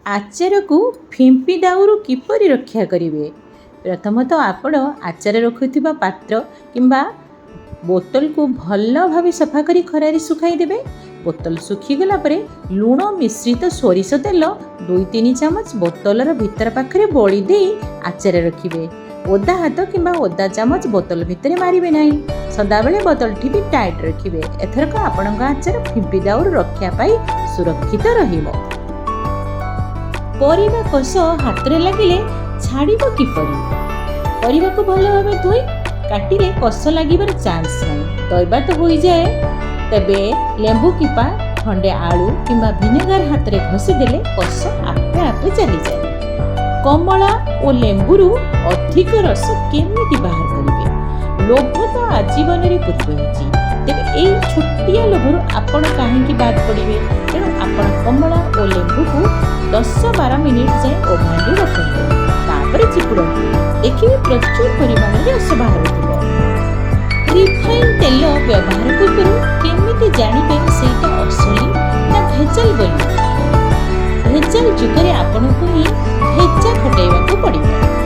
ଆଚାରକୁ ଫିମ୍ପି ଦାଉରୁ କିପରି ରକ୍ଷା କରିବେ? ପ୍ରଥମତଃ ଆପଣ ଆଚାର ରଖୁଥିବା ପାତ୍ର କିମ୍ବା ବୋତଲକୁ ଭଲ ଭାବେ ସଫା କରି ଖରାରେ ଶୁଖାଇ ଦେବେ। ବୋତଲ ଶୁଖିଗଲା ପରେ ଲୁଣ ମିଶ୍ରିତ ସୋରିଷ ତେଲ 2-3 ଚାମଚ ବୋତଲର ଭିତର ପାଖରେ ବୋଳି ଦେଇ ଆଚାର ରଖିବେ। ଓଦା ହାତ କିମ୍ବା ଓଦା ଚାମଚ ବୋତଲ ଭିତରେ ମାରିବେ ନାହିଁ। ସଦାବେଳେ ବୋତଲଟି ବି ଟାଇଟ୍ ରଖିବେ। ଏଥରକ ଆପଣଙ୍କ ଆଚାର ଫିମ୍ପି ଦାଉରୁ ରକ୍ଷା ପାଇ ସୁରକ୍ଷିତ ରହିବ। ପରିବା କଷ ହାତରେ ଲାଗିଲେ ଛାଡ଼ିବ କିପରି? ପରିବାକୁ ଭଲ ଭାବେ ଧୋଇ କାଟିଲେ କଷ ଲାଗିବାର ଚାନ୍ସ ନାହିଁ। ଦୈବାତ ହୋଇଯାଏ ତେବେ ଲେମ୍ବୁ କିମ୍ବା ଖଣ୍ଡେ ଆଳୁ କିମ୍ବା ଭିନେଗାର ହାତରେ ଘଷିଦେଲେ କଷ ଆପେ ଆପେ ଚାଲିଯାଏ। କମଳା ଓ ଲେମ୍ବୁରୁ ଅଧିକ ରସ କେମିତି ବାହାର କରିବେ? ଲୋଭ ତ ଆଜୀବନରେ ପୂରି ରହିଛି। ତେବେ ଏଇ ଛୋଟିଆ ଲୋଭରୁ ଆପଣ କାହିଁକି ବାଦ ପଡ଼ିବେ? ତେଣୁ ଆପଣ କମଳା ଓ ଲେମ୍ବୁକୁ 10-12 ମିନିଟ୍ ଯାଏଁ ଓଭାନରେ ରଖନ୍ତୁ। ତାପରେ ଚିପୁଡ଼ନ୍ତୁ, ଦେଖିବେ ପ୍ରଚୁର ପରିମାଣରେ ରସ ବାହାରୁଥିବ। ରିଫାଇନ୍ ତେଲ ବ୍ୟବହାର ପୂର୍ବରୁ କେମିତି ଜାଣିବେ ସେଇଟା ଅସଲି ନା ଭେଜାଲ ବୋଲି? ଭେଜାଲ ଯୁଗରେ ଆପଣଙ୍କୁ ହିଁ ଭେଜା ଖଟାଇବାକୁ ପଡ଼ିବ।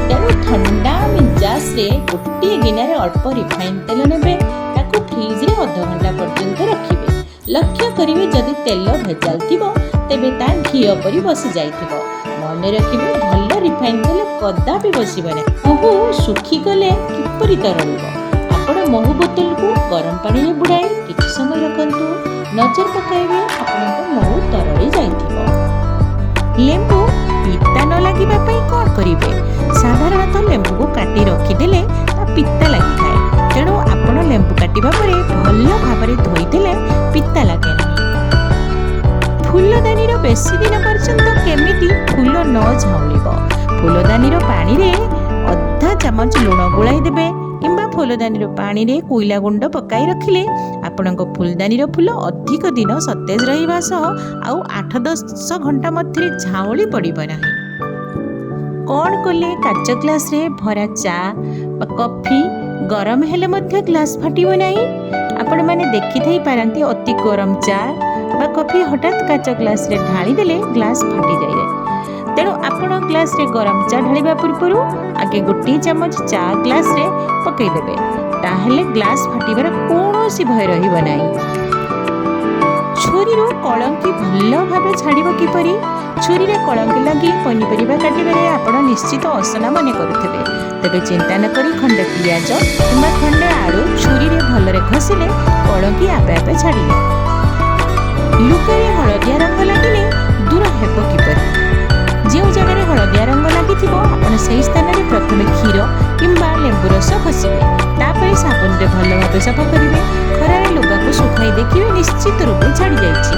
ତେଣୁ ଥଣ୍ଡା ମିଜାଜରେ ଗୋଟିଏ ଗିନାରେ ଅଳ୍ପ ରିଫାଇନ୍ ତେଲ ନେବେ। ତାକୁ ଫ୍ରିଜରେ ଅଧଘଣ୍ଟା ପର୍ଯ୍ୟନ୍ତ ରଖିବେ। ଲକ୍ଷ୍ୟ କରିବେ, ଯଦି ତେଲ ଭେଜାଲ ଥିବ ତେବେ ତା ଘିଅ ପରି ବସି ଯାଇଥିବ। ମନେ ରଖିବେ, ଭଲ ରିଫାଇନ୍ ତେଲ କଦାପି ବସିବ ନାହିଁ। ମହୁ ଶୁଖିଗଲେ କିପରି ତରଳିବ? ଆପଣ ମହୁ ବୋତଲକୁ ଗରମ ପାଣିରେ ବୁଡ଼ାଇ କିଛି ସମୟ ରଖନ୍ତୁ। ନଜର ପକାଇବେ, ଆପଣଙ୍କ ମହୁ ତରଳି ଯାଇଥିବ। ଲେମ୍ବୁ ପିତା ନ ଲାଗିବା ପାଇଁ କ'ଣ କରିବେ? ସାଧାରଣତଃ ଲେମ୍ବୁକୁ କାଟି ରଖିଦେଲେ ତା ପିତା ଲାଗିଥାଏ। ତେଣୁ ଆପଣ ଲେମ୍ବୁ କାଟିବା ପରେ ଭଲ ଭାବରେ ଧୋଇଦେଲେ ପିତା ଲାଗେ ନାହିଁ। ଫୁଲଦାନୀର ବେଶୀ ଦିନ ପର୍ଯ୍ୟନ୍ତ କେମିତି ଫୁଲ ନ ଝାଉଁଳିବ? ଫୁଲଦାନୀର ପାଣିରେ ଅଧା ଚାମଚ ଲୁଣ ଗୋଳାଇ ଦେବେ କିମ୍ବା ଫୁଲଦାନୀର ପାଣିରେ କୋଇଲା ଗୁଣ୍ଡ ପକାଇ ରଖିଲେ ଆପଣଙ୍କ ଫୁଲଦାନୀର ଫୁଲ ଅଧିକ ଦିନ ସତେଜ ରହିବା ସହ ଆଉ 8-10 ଘଣ୍ଟା ମଧ୍ୟରେ ଝାଉଁଳି ପଡ଼ିବ ନାହିଁ। କ'ଣ କଲେ କାଚ ଗ୍ଲାସରେ ଭରା ଚା ବା କଫି ଗରମ ହେଲେ ମଧ୍ୟ ଗ୍ଲାସ ଫାଟିବ ନାହିଁ? ଆପଣମାନେ ଦେଖିଥାଇ ପାରନ୍ତି, ଅତି ଗରମ ଚା ବା କଫି ହଠାତ୍ କାଚ ଗ୍ଲାସରେ ଢାଳିଦେଲେ ଗ୍ଲାସ ଫାଟିଯାଏ। ତେଣୁ ଆପଣ ଗ୍ଲାସରେ ଗରମ ଚା ଢାଳିବା ପୂର୍ବରୁ ଆଗେ ଗୋଟିଏ ଚାମଚ ଚା ଗ୍ଲାସରେ ପକାଇଦେବେ। ତାହେଲେ ଗ୍ଲାସ ଫାଟିବାର କୌଣସି ଭୟ ରହିବ ନାହିଁ। ଛୁରୀରୁ କଳଙ୍କି ଭଲ ଭାବେ ଛାଡ଼ିବ କିପରି? ଛୁରୀରେ କଳଙ୍କି ଲାଗି ପନିପରିବା କାଟିବାରେ ଆପଣ ନିଶ୍ଚିତ ଅସନା ମନେ କରୁଥିବେ। ତେବେ ଚିନ୍ତା ନ କରି ଖଣ୍ଡେ ପିଆଜ କିମ୍ବା ଖଣ୍ଡେ ଆଳୁ ଛୁରୀରେ ଭଲରେ ଘଷିଲେ କଳଙ୍କି ଆପେ ଆପେ ଛାଡ଼ିବ। ଲୁଗାରେ ହଳଦିଆ ରଙ୍ଗ ଲାଗିଲେ ଦୂର ହେବ କିପରି? ଯେଉଁ ଜାଗାରେ ହଳଦିଆ ରଙ୍ଗ ଲାଗିଥିବ, ଆପଣ ସେହି ସ୍ଥାନରେ ପ୍ରଥମେ କ୍ଷୀର କିମ୍ବା ଲେମ୍ବୁ ରସ ଘଷିବେ। ତାପରେ ସାବୁନରେ ଭଲ ଭାବେ ସଫା କରିବେ। ଖରାରେ ଲୁଗାକୁ ଶୁଖାଇ ଦେଖିବେ, ନିଶ୍ଚିତ ରୂପେ ଛାଡ଼ି ଯାଇଛି।